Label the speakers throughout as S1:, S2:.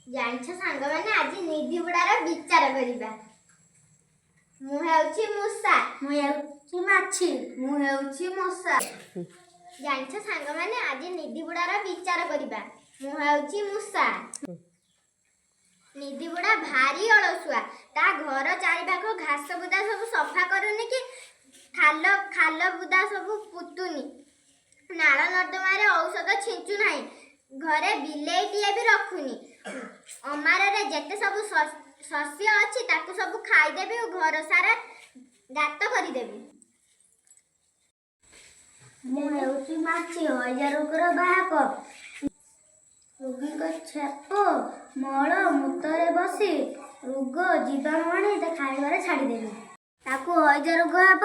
S1: ଜାଣିଛ ସାଙ୍ଗମାନେ, ଆଜି ନିଧି ବୁଢ଼ାର ବିଚାର କରିବା। ମୁଁ ହେଉଛି ମୂଷା।
S2: ମୁଁ ହେଉଛି ମାଛି।
S1: ମୁଁ ହେଉଛି ମୂଷା। ଜାଣିଛ ସାଙ୍ଗମାନେ, ଆଜି ନିଧି ବୁଢ଼ାର ବିଚାର କରିବା। ମୁଁ ହେଉଛି ମୂଷା। ନିଧି ବୁଢ଼ା ଭାରି ଅଳସୁଆ। ତା ଘର ଚାରିପାଖ ଘାସ ବୁଦା ସବୁ ସଫା କରୁନି କି ଖାଲ ଖାଲ ବୁଦା ସବୁ ପୁତୁନି, ନାଳ ନର୍ଦ୍ଦମାରେ ଔଷଧ ଛିଞ୍ଚୁ ନାହିଁ, ଘରେ ବିଲେଇଟିଏ ବି ରଖୁନି। ଅମାରରେ ଯେତେ ସବୁ ଶସ୍ୟ ଅଛି, ତାକୁ ସବୁ ଖାଇଦେବି ଓ ଘର ସାରା ଗାତ କରିଦେବି।
S2: ମୁଁ ହେଉଛି ମାଛି, ହଇଜା ରୋଗର ବାହକ। ରୋଗୀଙ୍କ ଛେପ, ମଳ, ମୂତରେ ବସି ରୋଗ ଜୀବାଣୁ ଆଣି ତା ଖାଇବାରେ ଛାଡ଼ିଦେବି। ତାକୁ ହଇଜା ରୋଗ ହେବ,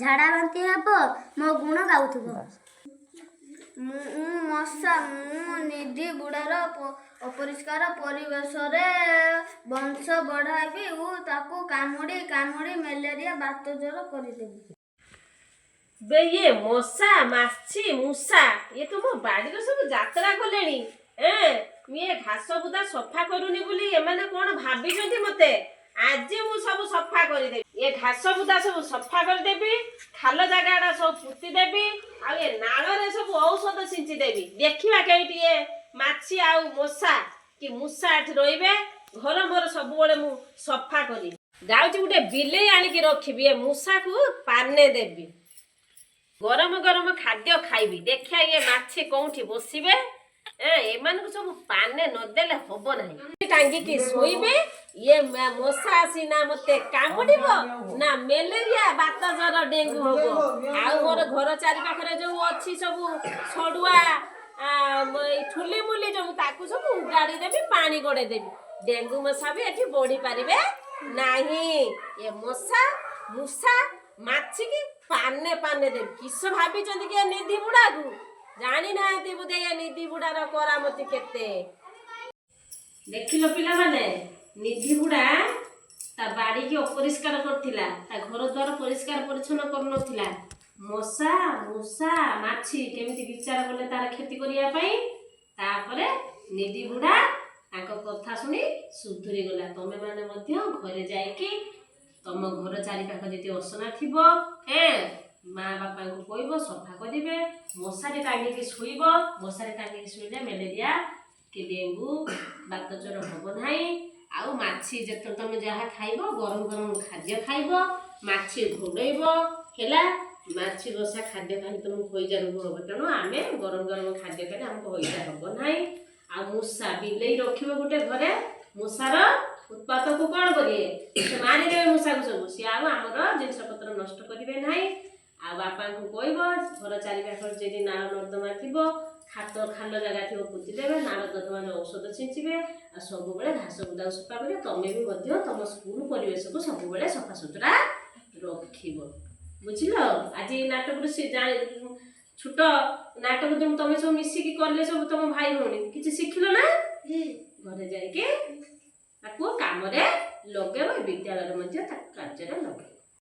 S2: ଝାଡ଼ା ବାନ୍ତି ହେବ, ମୋ ଗୁଣ ଗାଉଥିବ।
S3: ମୁଁ ମଶା। ମୁଁ ନିଧି ବୁଢ଼ାର ଅପରିଷ୍କାର ପରିବେଶରେ ବଂଶ ବଢ଼ାଇବି ଓ ତାକୁ କାମୁଡ଼ି କାମୁଡ଼ି ମ୍ୟାଲେରିଆ, ବାତ ଜ୍ୱର କରିଦେବି।
S4: ବେ ଇଏ ମଶା, ମାଛି, ମୂଷା, ଇଏ ତ ମୋ ବାଡ଼ିର ସବୁ ଯାତ୍ରା କଲେଣି। ଏଁ ଇଏ ଘାସ ବୁଦା ସଫା କରୁନି ବୋଲି ଏମାନେ କଣ ଭାବିଛନ୍ତି ମତେ? ଆଜି ମୁଁ ସବୁ ସଫା କରିଦେବି। ଏ ଘାସ ବୁଦା ସବୁ ସଫା କରିଦେବି, ଖାଲ ଜାଗାଟା ସବୁ ପୋତି ଦେବି ଆଉ ଏ ନାଳରେ ସବୁ ଔଷଧ ଛିଞ୍ଚି ଦେବି। ଦେଖିବା କେଇଠି ଏ ମାଛି ଆଉ ମଶା କି ମୂଷା ଏଠି ରହିବେ। ଘର ମୋର ସବୁବେଳେ ମୁଁ ସଫା କରିବି। ଯାଉଛି ଗୋଟେ ବିଲେଇ ଆଣିକି ରଖିବି, ଏ ମୂଷାକୁ ପାନେ ଦେବି, ଗରମ ଗରମ ଖାଦ୍ୟ ଖାଇବି। ଦେଖିବା ଇଏ ମାଛି କୋଉଠି ବସିବେ। ଏମାନଙ୍କୁ ସବୁ ପାନେ ନଦେଲେ ହବ ନାହିଁ। ଟାଙ୍ଗିକି ଶୋଇବେ। ଇଏ ମଶା ଆସି ନା ମତେ କାମୁଡିବ, ନା ମ୍ୟାଲେରିଆ, ବାତ ଜ୍ୱର, ଡେଙ୍ଗୁ ହବ। ଆଉ ମୋର ଘର ଚାରି ପାଖରେ ଯୋଉ ଅଛି ସବୁ ସଡୁଆ, ଏଇ ଠୁଲି ମୁଲି ଯୋଉ, ତାକୁ ସବୁ ଉଗାଡ଼ି ଦେବି, ପାଣି ଗଡେଇ ଦେବି। ଡେଙ୍ଗୁ ମଶା ବି ଏଠି ବଢି ପାରିବେ ନାହିଁ। ଏ ମଶା, ମୂଷା, ମାଛିକି ପାନେ ପାନେ ଦେବି। କିସ ଭାବିଛନ୍ତି କି ଏ ନିଧି ବୁଢାକୁ? ଜାଣିନାହାନ୍ତି ବୋଧେ ଏ ନିଧି ବୁଢାର କରାମତି କେତେ। ଦେଖିଲ ପିଲାମାନେ, ନିଧି ବୁଢା ତା ବାଡ଼ିକି ଅପରିଷ୍କାର କରିଥିଲା, ତା ଘର ଦ୍ୱାର ପରିଷ୍କାର ପରିଚ୍ଛନ୍ନ କରୁନଥିଲା। ମଶା, ମୂଷା, ମାଛି କେମିତି ବିଚାର କଲେ ତାର କ୍ଷତି କରିବା ପାଇଁ। ତାପରେ ନିଧି ବୁଢା ତାଙ୍କ କଥା ଶୁଣି ସୁଧୁରି ଗଲା। ତମେ ମାନେ ମଧ୍ୟ ଘରେ ଯାଇକି ତମ ଘର ଚାରିପାଖ ଯଦି ଅସନା ଥିବ, ମା ବାପାଙ୍କୁ କହିବ ସଫା କରିବେ। ମଶାରୀ ଟାଙ୍ଗିକି ଶୋଇବ। ମଶାରୀ ଟାଙ୍ଗିକି ଶୋଇଲେ ମ୍ୟାଲେରିଆ କି ଡେଙ୍ଗୁ, ବାତ ଜ୍ୱର ହେବ ନାହିଁ। ଆଉ ମାଛି ଯେତେବେଳେ ତମେ ଯାହା ଖାଇବ, ଗରମ ଗରମ ଖାଦ୍ୟ ଖାଇବ, ମାଛି ଘୋଡ଼େଇବ। ହେଲା, ମାଛି ବସା ଖାଦ୍ୟ ଖାଇଲେ ତମକୁ ହଇଜା ରୋଗ ହେବ। ତେଣୁ ଆମେ ଗରମ ଗରମ ଖାଦ୍ୟ ଖାଇଲେ ଆମକୁ ହଇଜା ହେବ ନାହିଁ। ଆଉ ମୂଷା, ବିଲେଇ ରଖିବ ଗୋଟେ ଘରେ, ମୂଷାର ଉତ୍ପାତକୁ କ'ଣ କରିବେ? ସେ ମାରିଦେବେ ମୂଷାକୁ ସବୁ। ସିଏ ଆଉ ଆମର ଜିନିଷପତ୍ର ନଷ୍ଟ କରିବେ ନାହିଁ। ଆଉ ବାପାଙ୍କୁ କହିବ, ଘର ଚାରିପାଖରେ ଯଦି ନାଳ ନର୍ଦ୍ଦମା ଥିବ, ଖାତ ଖାଲ ଜାଗା ଥିବ, ପୋତି ଦେବେ, ନାଳ ନର୍ଦ୍ଦମାରେ ଔଷଧ ଛିଞ୍ଚିବେ ଆଉ ସବୁବେଳେ ଘାସ ବୁଦାକୁ ସଫା କରିବେ। ତମେ ବି ମଧ୍ୟ ତମ ସ୍କୁଲ ପରିବେଶକୁ ସବୁବେଳେ ସଫାସୁତୁରା ରଖିବ। ବୁଝିଲ? ଆଜି ଏଇ ନାଟକରୁ ସେ ଜାଣି ଛୋଟ ନାଟକ ଯୋଉ ତମେ ସବୁ ମିଶିକି କଲେ, ସବୁ ତମ ଭାଇ ଭଉଣୀ କିଛି ଶିଖିଲ ନା? ଘରେ ଯାଇକି ତାକୁ କାମରେ ଲଗେଇବ, ବିଦ୍ୟାଳୟରେ ମଧ୍ୟ ତାକୁ କାର୍ଯ୍ୟରେ ଲଗେଇବ।